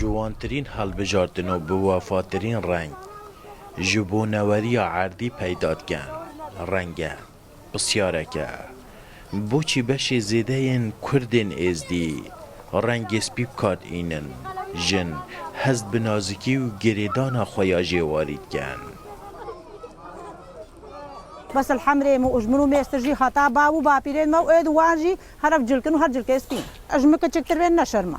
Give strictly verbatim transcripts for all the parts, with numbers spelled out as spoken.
Ji wantirîn hilbijartin û bi wefatirîn reng ji bo neweriya erdî peyda dikin. Reng e. Pisyareke. Boçî beşê zêde yên Kurdên Êzdî rengê spî bi kar dînin? Jin hest bi nazikî û girêdana xwe ya jêwarî dikin. Bes li hemrê min û ji min û mêstir jî heta bav û bapîrên me û êd û wan jî her ev cilkin û her cilkê spî. Ez ji min kiçiktir bên ne şerm e.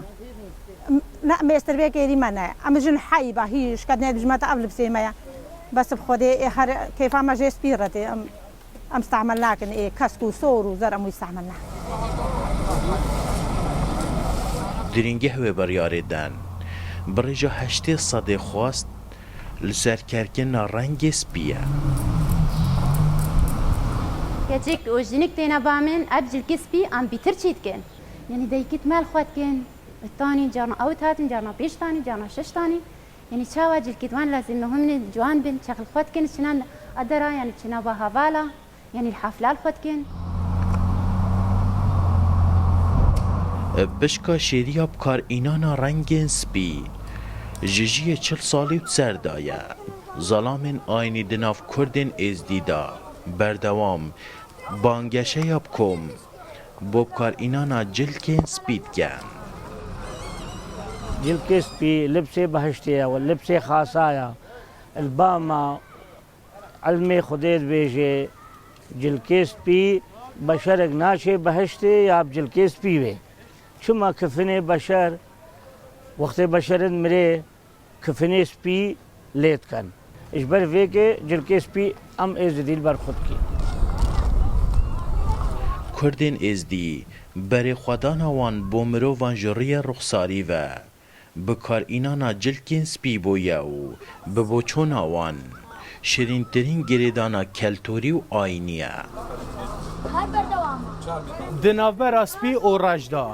Ne mêstir bê kêrî me ne. Em jin heyba hî şiketnê dijme te ev libsê me ye. Bes bi Xwedê ê her kêfa me jê spî re tê. Em, em stehmel nakin ê kesk û sor û zer em wî stehmel nakin. Diringeh wê biryarê den. Bi rêja heştê sedê xwest li ser kerkirina rengê spî ye. Keçik û jinik têne ba min, ev cilkê spî em bîtir çî dikin. Yanî deykî me li xwe dikin. Tanî carna ew hatin, carna pêş tanî, carna şeş tanî. Yanî çawa cilkê wan lazim e hûn ciwan bin, çax li xwe dikin, çinan edera, yanî çina ba hevala. Yanî li hefla li xwe dikin. Pişka şêriya bikarînana rengên spî ji jiyê çil salî û di ser de ye. Zelamên ayînî di nav Kurdên Êzdî de berdewam bangeşeya bi kom bo bikarînana cilkên spî dikin. Cilkê spî libsê behiştê ye, libsê xasa ye. Li ba me Ilmê Xwedê dibêje, cilkê spî beşerek naçê behiştê ya bi cilkê spî bê. Çima kifinê beşer, wextê beşerin mirê, kifinê spî lê dikin. Ji ber vê ke cilkê spî em êzidî li ber xwe dikîn. Kurdên Êzdî berê xwedana wan bo mirovan ji rûyê ruxsarî ve bikarînana cilkên spî bûye û bi boçûna wan şirîntirîn girêdana keltorî û ayînî ye. Di navbera spî û reş de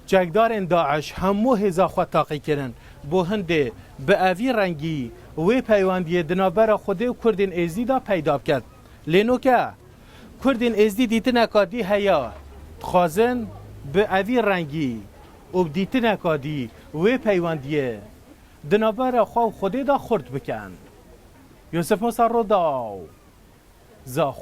çekdarên DAIŞ hemû hêza xwe taqî kirin. Bo hindê bi evî rengî wê peywendiyê di navbera Xwedê û Kurdên Êzdî de peyda biket. Lê noke Kurdên Êzdî dîtineka dî heye. Dixwazin bi evî rengî û bi dîtineka dî wê peywendiyê di navbera xwe û Xwedê de xurt bikin. Yûsif Musa, Rûdaw, Zaxo.